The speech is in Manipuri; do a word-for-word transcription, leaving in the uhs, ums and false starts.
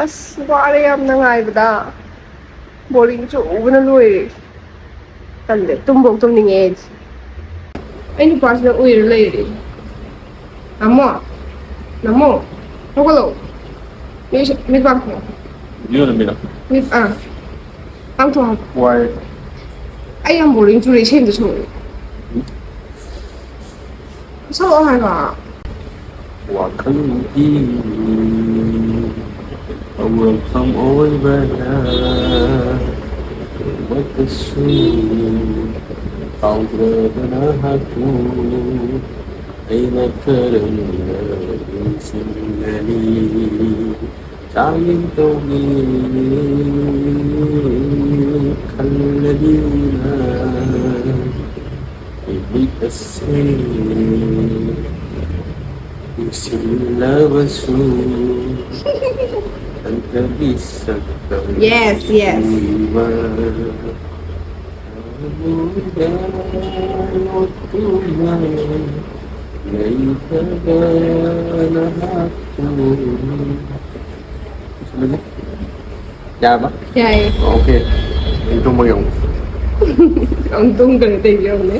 ꯑꯁ, ꯋꯥꯔꯦ ꯌꯥꯝꯅ ꯉꯥꯏꯕꯗ꯫ ꯕꯣꯔꯤꯡ ꯆꯨꯕꯅ ꯂꯣꯏꯔꯦ꯫ ꯇꯜꯂꯦ, ꯇꯨꯝꯐꯧ ꯇꯨꯝꯅꯤꯡꯉꯦ ꯑꯩꯗꯤ꯫ ꯑꯩ ꯅꯨꯄꯥꯁꯤꯅ ꯎꯏꯔ ꯂꯩꯔꯦ꯫ ꯅꯃꯣ, ꯅꯃꯣ, ꯍꯧꯒꯠꯂꯣ꯫ ꯃꯤ, ꯃꯤ ꯄꯥꯡꯊꯣꯛꯑꯣ꯫ ꯌꯣꯟꯂꯝꯃꯤꯔꯣ? ꯃꯤ, ꯑꯥ꯫ ꯄꯥꯡꯊꯣꯛꯑꯣ꯫ ꯋꯥꯏ꯫ ꯑꯩ ꯌꯥꯝ ꯕꯣꯔꯤꯡ ꯆꯨꯔꯦ, ꯏꯁꯩ ꯑꯝꯇ ꯁꯛꯂꯛꯑꯣ꯫ ꯁꯛꯂꯛꯑꯣ ꯍꯥꯏꯕ꯫ ꯋꯥꯈꯜꯒꯤ ꯍꯧꯔꯛꯐꯝ ꯑꯣꯏꯕꯅ ꯑꯃꯠꯇꯁꯨ ꯀꯥꯎꯗ꯭ꯔꯕ ꯅꯍꯥꯛꯄꯨ ꯑꯩꯅ ꯀꯔꯝꯅ ꯅꯤꯡꯁꯤꯡꯒꯅꯤ? ꯆꯥꯡꯌꯦꯡ ꯇꯧꯒꯦ ꯈꯜꯂꯗꯨꯅ ꯃꯤꯠ ꯑꯁꯤ ꯎꯏꯁꯤꯜꯂꯕꯁꯨ ꯍꯟꯊꯕꯤ ꯁꯛꯇꯝ Yes, yes. ꯎꯏꯕ ꯊꯃꯣꯏꯗ ꯂꯣꯠꯇꯨꯅ ꯂꯩꯈ꯭ꯔꯕ ꯅꯍꯥꯛꯄꯨ ꯌꯥꯔꯕ? ꯌꯥꯏꯌꯦ꯫ ꯑꯣꯀꯦ꯫ ꯑꯩ ꯇꯨꯝꯃꯒꯦ ꯑꯃꯨꯛ꯫ ꯑꯃꯨꯛ ꯇꯨꯝꯈ꯭ꯔꯦ, ꯇꯩꯕꯤꯔꯝꯅꯦ꯫